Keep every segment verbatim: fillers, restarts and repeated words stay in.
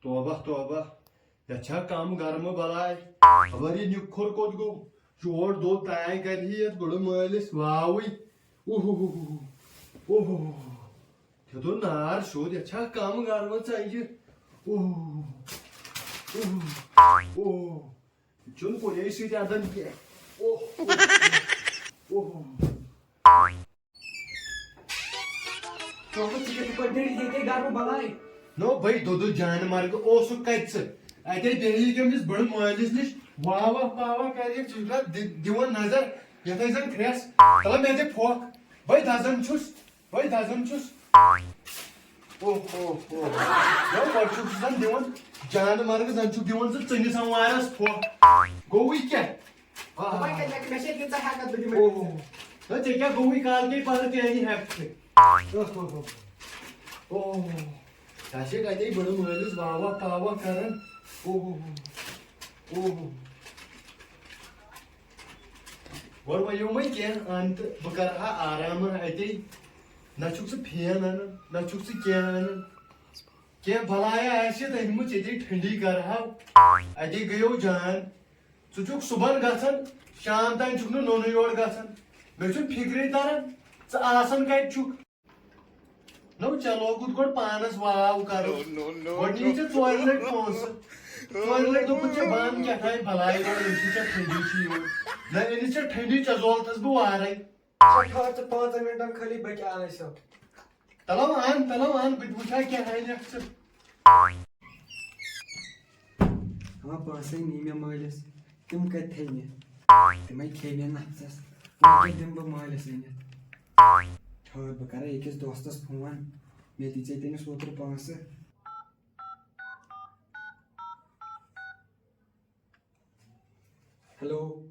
توبہ، توبہ، یتھ چھا کم گرمہٕ بلاے؟ خبر یہِ نیُک کھۄر کوٚت گوٚو؟ یور دوٚد تانۍ کرِ ہے یتھ بٕڑٕ مٲلِس واوٕے۔ اوہ، اوہ، اوہ، اوہ۔ کھیوٚتُن نار سیوٚد، یتھ چھا کم گرمہٕ ژنجہِ؟ اوہ، اوہ، اوہ۔ یہِ چھُنہٕ کُنے سۭتۍ اندان کینٛہہ۔ اوہ، اوہ، اوہ۔ ژٕ کیٛاہ چھُکھ پٲٹھۍ ڈٔرِتھ ییٚتے گرمہٕ بلاے؟ نو بھائی، دوٚدُس جانہٕ مرگہٕ اوسُکھ کتہِ ژٕ؟ اتے بیٚہہِ یہِ کٔمِس بٔڑٕ مٲلِس نِش، واوا پاوا کرِ، ژٕ چھُکھ نہ دِ-، دِوان نظر، یتھ ٲسۍ زن کھرٛٮ۪س، تلہ مےٚ دِ پھۄکھ، بھائی دزان چھُس، بھائی دزان چھُس۔ اوہ، اوہ، اوہ۔ نو گۄڈٕ چھُکھ زن دِوان جانہٕ مرگہٕ، زن چھُکھ دِوان ژٕ ژٕنِس اموارس پھۄکھ۔ گوٚوُے کیٛاہ؟ آ۔ وۄنۍ کَتہِ ہٮ۪کہٕ، مےٚ چھےٚ تیٖژاہ ہٮ۪کَتھ، بہٕ دِمَے اوہ۔ نہ، ژےٚ کیٛاہ گوٚوُے کالہٕ گٔے پَتہٕ تہِ اَنہِ ہٮ۪کھ ژٕ؟ اوہ، اوہ، اوہ۔ اوہ۔ ژےٚ چھے کَتے بٔڑٕ مٲلِس واوا پاوا کَران۔ اوہ، اوہ، اوہ۔ اوہ۔ گۄڈٕ ؤنِو وۄنۍ کینٛہہ اَن تہٕ بہٕ کَرٕ ہا آرام اَتے۔ نہ چھُکھ ژٕ فین اَنان، نہ چھُکھ ژٕ کینٛہہ اَنان۔ کینٛہہ بَلایا آسہِ تٔمۍ مٕژ ییٚتے ٹھنڈی کَرٕ ہاو۔ اَتے گٔیو جان۔ ژٕ چھُکھ صُبحن گژھان، شام تام چھُکھ نہٕ نوٚنُے یور گژھان۔ مےٚ چھُنہٕ فِکرے تران، ژٕ آسان کتہِ چھُکھ۔ نو، ژےٚ لوگُتھ گۄڈٕ پانس واو کرُن۔ No, no, no, گۄڈٕ نِیہِ no۔ ژےٚ ژورِ لٹہِ پونٛسہٕ۔ ژورِ لٹہِ دوٚپُتھ ژےٚ بنٛد کیٛاہ تام بلاے یور، أمِس چھِ ژےٚ ٹھنڈی چھِ یِوان۔ نہ أنِس ژےٚ ٹھنڈی، ژےٚ زولتھس بہٕ وارے۔ ژےٚ ٹھہر ژٕ پانٛژن منٹن خٲلی، بہٕ کیٛاہ انَے سا۔ تلو اَن، تلو اَن، بہٕ تہِ وٕچھِ ہا کیٛاہ اَنٮ۪کھ ژٕ۔ اَما پونٛسَے نی مےٚ مٲلِس، تِم کَتہِ تھٲے مےٚ؟ تِمَے کھے مےٚ نَفژَس۔ وۄنۍ کَتہِ دِمہٕ بہٕ مٲلِس أنِتھ؟ ٹھٔہر، بہٕ کَرَے أکِس دوستَس فون، مےٚ دِژے تٔمِس اوترٕ پونٛسہٕ۔ ہیلو۔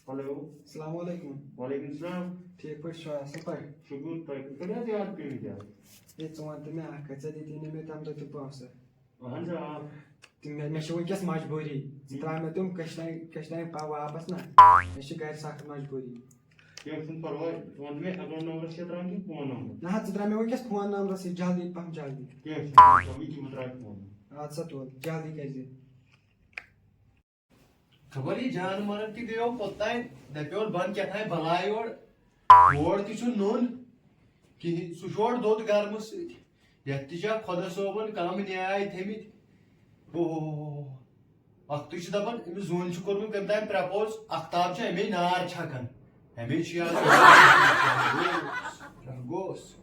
ہیلو۔ السلام علیکم۔ وعلیکم السلام۔ ٹھیٖک پٲٹھۍ چھِوا؟ اَصٕل پٲٹھۍ؟ شُکُر، تۄہہِ کِتھ پٲٹھۍ حظ یاد پیٚوٕ مےٚ؟ ہے، ژٕ وَن تہٕ مےٚ اَکھ کَتھ، ژےٚ دِتی نہٕ مےٚ تَمہِ دۄہ تہِ پونٛسہٕ۔ اَہَن سا، آ۔ تہٕ مےٚ، مےٚ چھِ وٕنۍکٮ۪س مجبوٗری۔ ژٕ ترٛاو مےٚ تِم کٔژِ تام، کٔژِ تام پَتہٕ واپَس نہ۔ مےٚ چھِ گَرِ سَخت مجبوٗری۔ کینٛہہ چھُنہٕ پَرواے، ژٕ وَن تہٕ مےٚ account number چھا ترٛاوُن کِنہٕ phone number؟ نہ حظ، ژٕ ترٛاو مےٚ وٕنۍکٮ۪س phone number سٕے، جلدی پَہَم جلدی۔ کینٛہہ چھُنہٕ پَرواے، یہِ کہِ بہٕ ترٛاوٕ phone۔ اَدٕ سا تُل، جلدی کٔرۍزِ۔ خبر یہِ جانہٕ مرگ تہِ گٔیو کوٚتام، دَپیو بَن کیٛاہ تام بَلاے یورٕ۔ یور تہِ چھُ نوٚن کِہیٖنۍ، سُہ چھُ اورٕ دوٚد گرمہٕ سۭتۍ۔ یَتھ تہِ چھا خۄدا صٲبَن کَم نیاے تھٲمٕتۍ۔ اوہ، اَکھتُے چھُ دَپان، أمِس زوٗنہِ چھُ کوٚرمُت کٔمۍ تام propose، اَختاب چھُ اَمے نار چھَکان۔ اَمے چھُ یاد۔ کیٛاہ گوٚوس؟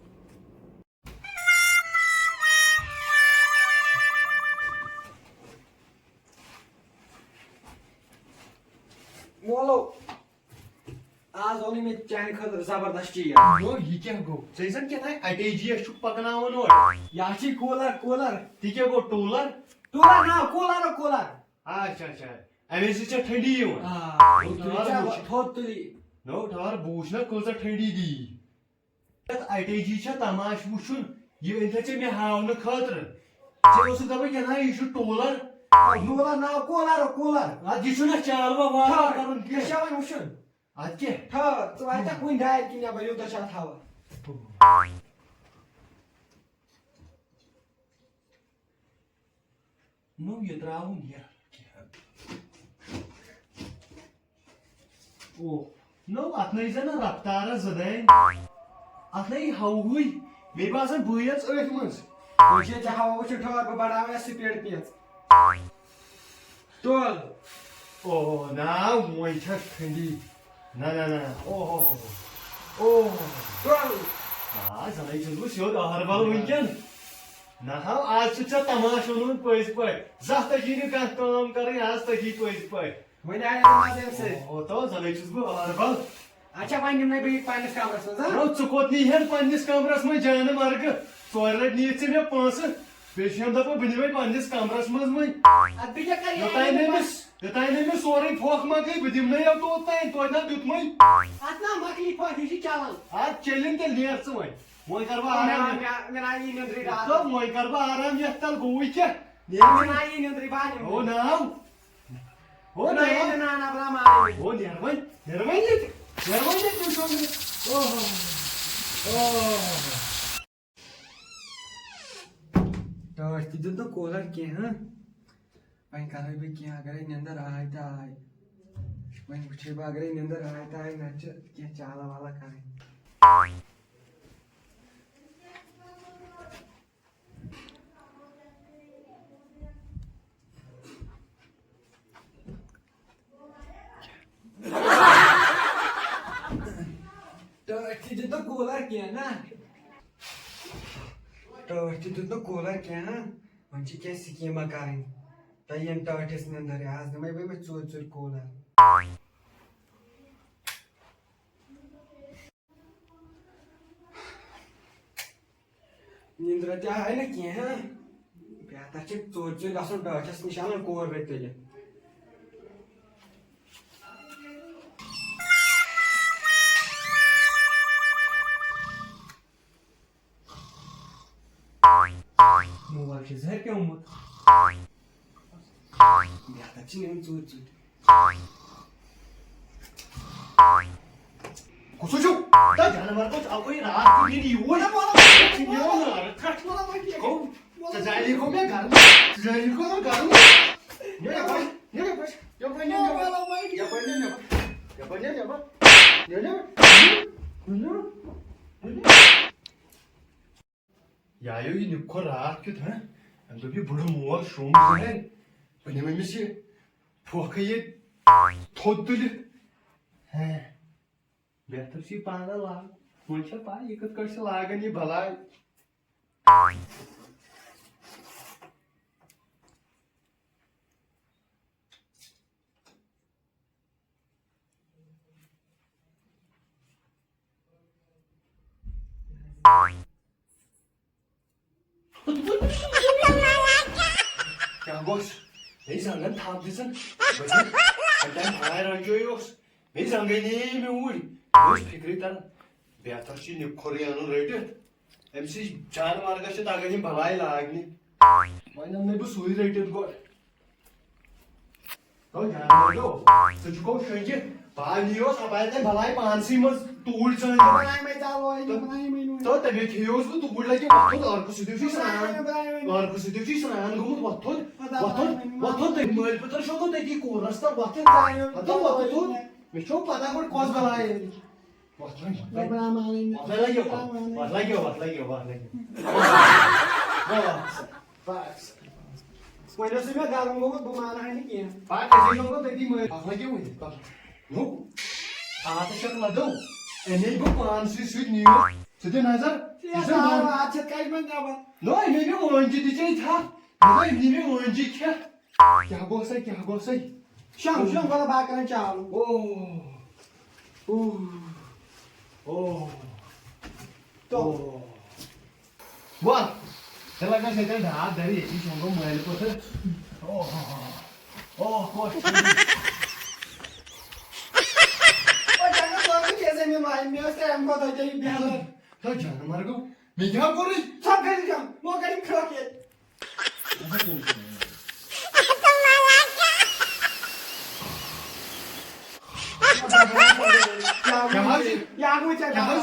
مولو، آز اوٚنُے مےٚ چانہِ خٲطرٕ زبردست چیٖز۔ گوٚو، یہِ کیٛاہ گوٚو؟ ژےٚ زَن کیٛاہ تام اَٹیجی یَس چھُکھ پَکناوان اورٕ۔ یہِ ہا چھُے کوٗلَر، کوٗلَر۔ تہِ کیٛاہ گوٚو، ٹوٗلَر؟ ٹوٗلَر نا، کوٗلَر، کوٗلَر۔ اچھا، اچھا۔ اَمے سۭتۍ چھےٚ ٹھنڈی یِوان؟ آ، نو، تُلِو ٹھار سا وٕچھ۔ تھوٚد تُلِو۔ نو، ٹھار بہٕ وٕچھ نا کۭژاہ ٹھنڈی دی۔ یتھ اٹیجی چھا تماش وٕچھُن، یہِ أنۍ تھا ژےٚ مےٚ ہاونہٕ خٲطرٕ؟ ژےٚ اوسُکھ دپان کیٛاہ تام یہِ چھُ ٹوٗلر۔ ٹوٗلر ناو کوٗلر، کوٗلر۔ ادٕ یہِ چھُنہ چالوا والوا ٹھہر، کرُن یہِ کینٛہہ۔ چھا وۄنۍ وٕچھُن؟ ادٕ کیٛاہ؟ ٹھہر، ژٕ واتہِ ژےٚ کُنہِ دارِ کِنۍ نٮ۪بر، یوٗتاہ چھُ اتھ ہوا۔ نو یہِ ترٛاوُن یہِ۔ او، نو اتھ نَے زَن رفتارا زٕ دٲنۍ۔ اتھ نَے ہوہٕے۔ مےٚ باسان بہٕ یژ أتھۍ منٛز۔ وٕچھ ژےٚ ہوا وٕچھُن ٹھوٚر، بہٕ بڑاوٕ یَتھ speed پیٖژ۔ تُل۔ او، نا، وۄنۍ چھَس ٹھنڈی۔ نہ، نہ، نہ، اوہ، اوہ، اوہ۔ تُل۔ آ، زَنَے چھُس بہٕ سیوٚد أہربل وٕنکٮ۪ن۔ نہ ہاو، آز چھُ ژےٚ تماش اوٚنمُت پٔزۍ پٲٹھۍ۔ زانٛہہ تَگی نہٕ کانٛہہ کٲم کَرٕنۍ، آز تَگی پٔزۍ پٲٹھۍ۔ وۄنۍ آیہِ مَزٕ اَمہِ سۭتۍ۔ او، تو زَنَے چھُس بہٕ أہربل۔ اچھا، وۄنۍ نِمہٕ بہٕ یہِ پنٛنِس کمرس منٛز، ہاں؟ نو، ژٕ کوٚت نِیہَن پنٛنِس کمرس منٛز جانہٕ مرگہٕ؟ ژورِ لٹہِ نِیِتھ ژےٚ مےٚ پونٛسہٕ، بیٚیہِ چھُ یَم دَپان بہٕ نِمَے پنٛنِس کمرس منٛز وۄنۍ۔ اَدٕ بہٕ کیٛاہ کَرٕ یوٚتام یہِ نہٕ أمِس، یوٚتام نہٕ أمِس سورُے پھۄکھ مۄکلہِ، بہٕ دِمہٕ نہٕ یَتھ توٚت تام، توتہِ نہ دیُتمَے۔ اَتھ نا مۄکلی پھۄکھ، یہِ چھِ چلان۔ اَدٕ چٔلِن تیٚلہِ نیر ژٕ وۄنۍ۔ وۄنۍ کَرٕ بہٕ آرام۔ مےٚ، مےٚ، مےٚ نہ یی نیٚنٛدرٕے راتَس۔ تہٕ وۄنۍ کَرٕ بہٕ آرام یَتھ تَل گوٚوُے کیٛاہ؟ نیر ژٕ۔ مےٚ نہ یی نیٚنٛدرٕے، بہٕ ہا نِمہٕ۔ او ناو۔ او نہ، ناو۔ نہ، نہ، نہ، بہٕ ہا مانَے۔ او نیر وۄنۍ، نیر وۄنۍ ییٚتہِ۔ نیر وۄنۍ ییٚتہِ، وٕچھو نہٕ۔ اوہو۔ اوہو۔ ٹٲٹھۍ تہِ دیُت نہٕ کوٗلر کینٛہہ، ہاں؟ وۄنۍ کرے بہٕ کینٛہہ، اگرے نٮ۪نٛدٕر آے تہٕ آے۔ وۄنۍ وٕچھے بہٕ، اگرے نٮ۪نٛدٕر آے تہٕ آے، نتہٕ چھِ کینٛہہ چالہ والہ کرٕنۍ۔ ٹٲٹھۍ تہِ دیُت نہٕ کوٗلر کینٛہہ نا۔ ٹٲٹھۍ تہِ دیُت نہٕ کوٗلر کینٛہہ۔ وۄنۍ چھِ کینٛہہ سکیٖمہ کرٕنۍ۔ تۄہہِ ییٚمہِ ٹٲٹھِس نِندٕر، آز نِمَے بہٕ أمِس ژوٗرِ ژوٗرِ کوٗلر۔ نِندرٕ تہِ آے نہٕ کینٛہہ۔ بہتر چھِ ژوٗرِ ژوٗرِ گژھُن ٹٲٹھِس نِش، اَنُن کوٗر رٔٹۍ تُلِتھ۔ موبایل چھُ زہر پیومُت۔ بہتر چھِ نِوٕنۍ ژوٗرِ ژوٗرِ۔ کُس چھُو؟ تہٕ جانور گوٚژھ اَکُے راتھ کیُتھ یِن یوٗرۍ۔ چھِ میون نار کَٹھ۔ گوٚو، ژٕ زٲلی گوٚو مےٚ گَرٕ۔ ژٕ زٲلی گوٚو مےٚ گَرٕ۔ نیر یَپٲرۍ، نیر یَپٲرۍ۔ یَپٲرۍ نیر، یَپٲرۍ۔ یَپٲرۍ نیر، یَپٲرۍ۔ یَپٲرۍ نیر، یَپٲرۍ۔ نیر، نیر۔ نیر، نیر۔ یہِ آیو یہِ نیُک کھۄر راتھ کیُتھ، ہہ؟ أمۍ دوٚپ، یہِ بُڈٕ مول شوٚنٛگ زہرۍ۔ بہٕ نِمہٕ أمِس یہِ پھۄکھٕ ییٚتہِ تھوٚد تُلِتھ۔ ہہ، بہتر چھُ یہِ پانہٕ لاگُن۔ وۄنۍ چھےٚ پَے، یہِ کِتھ کٲٹھۍ چھِ لاگان یہِ بلاے۔ کیٛاہ گوٚژھ؟ مےٚ زنٛگن تھپھ دِژٕن۔ بہٕ چھُس، بہٕ تَمہِ ہاے رنجوے اوس۔ مےٚ زنٛگے نِیے مےٚ اوٗرۍ۔ مےٚ اوس فِکرٕے تران۔ بہتر چھُ یہِ نیُک کھۄرٕے اَنُن رٔٹِتھ۔ أمۍ سٕے جانوارَس چھِ تَگان یِم بَلاے لاگنہِ۔ وۄنۍ اَنہٕ نَے بہٕ سُے رٔٹِتھ گۄڈٕ۔ تو جانور گوٚو، ژٕ چھُکھ شۄنٛگِتھ۔ پاے نِیوس اَپارِ تَمہِ بَلاے پانسٕے منٛز توٗرۍ ژٲنٛجِتھ۔ بَلاے مَے ژَلوے، تہٕ بَلاے مَے نوے۔ تہٕ تٔمۍ تھیوس بہٕ توٗرۍ لَگہِ وۄتھُن، عٲرقہٕ سۭتۍ چھُے سرٛان۔ بَلاے مَے۔ عٲرقہٕ سۭتۍ چھُے سرٛان گوٚمُت، وۄتھُن، بَلاے وۄتھُن، مَے نوے۔ وۄتھُن، تٔمۍ مٲلۍ پِتٕر شۄنٛگُن تٔتی کوٗرَس تَل، وۄتھُن۔ بَلاے مَے۔ ہَتہٕ وۄتھُن۔ مےٚ چھو پَتہ گۄڈٕ کۄس بَلاے أنۍ۔ وۄتھ وۄنۍ، وۄتھ وۄنۍ۔ بہٕ مانہٕ نہٕ۔ وۄتھ وۄنۍ لگیو، وۄتھ لگیو، وۄتھ لگیو، وۄتھ لگیو۔ بس، بس۔ وۄنۍ اوسُے مےٚ گرم گوٚمُت، بہٕ مانہٕ ہا نہٕ کینٛہہ۔ پتہٕ ٲسۍ لوگمُت تٔتی مٲرِتھ۔ وۄتھ لگیو وۄنۍ، وۄتھ۔ نو، آ تہٕ چھکھ لدو۔ أمے بہٕ پانسٕے سۭتۍ نِیو۔ ژٕ دِ نظر۔ یہِ یہِ چھُ زن آو، مان-، اتھ چھِ کجہِ منٛز نٮ۪بر۔ نو، أمے مےٚ وٲنجہِ دِژے یہِ تھپھ۔ نو، أمۍ نی مےٚ وٲنجہِ کھٮ۪تھ۔ کیٛاہ گوٚو سا، کیٛاہ گوٚو سا؟ شۄنٛگ، شۄنٛگ، وَلہٕ بہٕ ہا کَرَن چالو۔ او، او، او، تو۔ او۔ وَل، ژےٚ لَگَس ییٚتٮ۪ن ڈاکھ دَرِ، ییٚتی شۄنٛگو مٲلۍ پٲٹھۍ۔ او، او، او، کۄس چھِ؟ او، جنت وَل نہٕ کینٛہہ، زٔمیٖن وایہِ، مےٚ ٲس ترٛےٚ اَمہِ کھۄتہٕ درٛوٚگ یہِ بیٚہتر۔ تو جانور گوٚو، مےٚ کیٛاہ کوٚرُے؟ ژٕ کَتہِ چھَکھ؟ مےٚ کَرِ فِراک ییٚتہِ۔ کیٛاہ حظ چھِ؟ یہِ ہاو ژےٚ، یہِ ہاو ژےٚ۔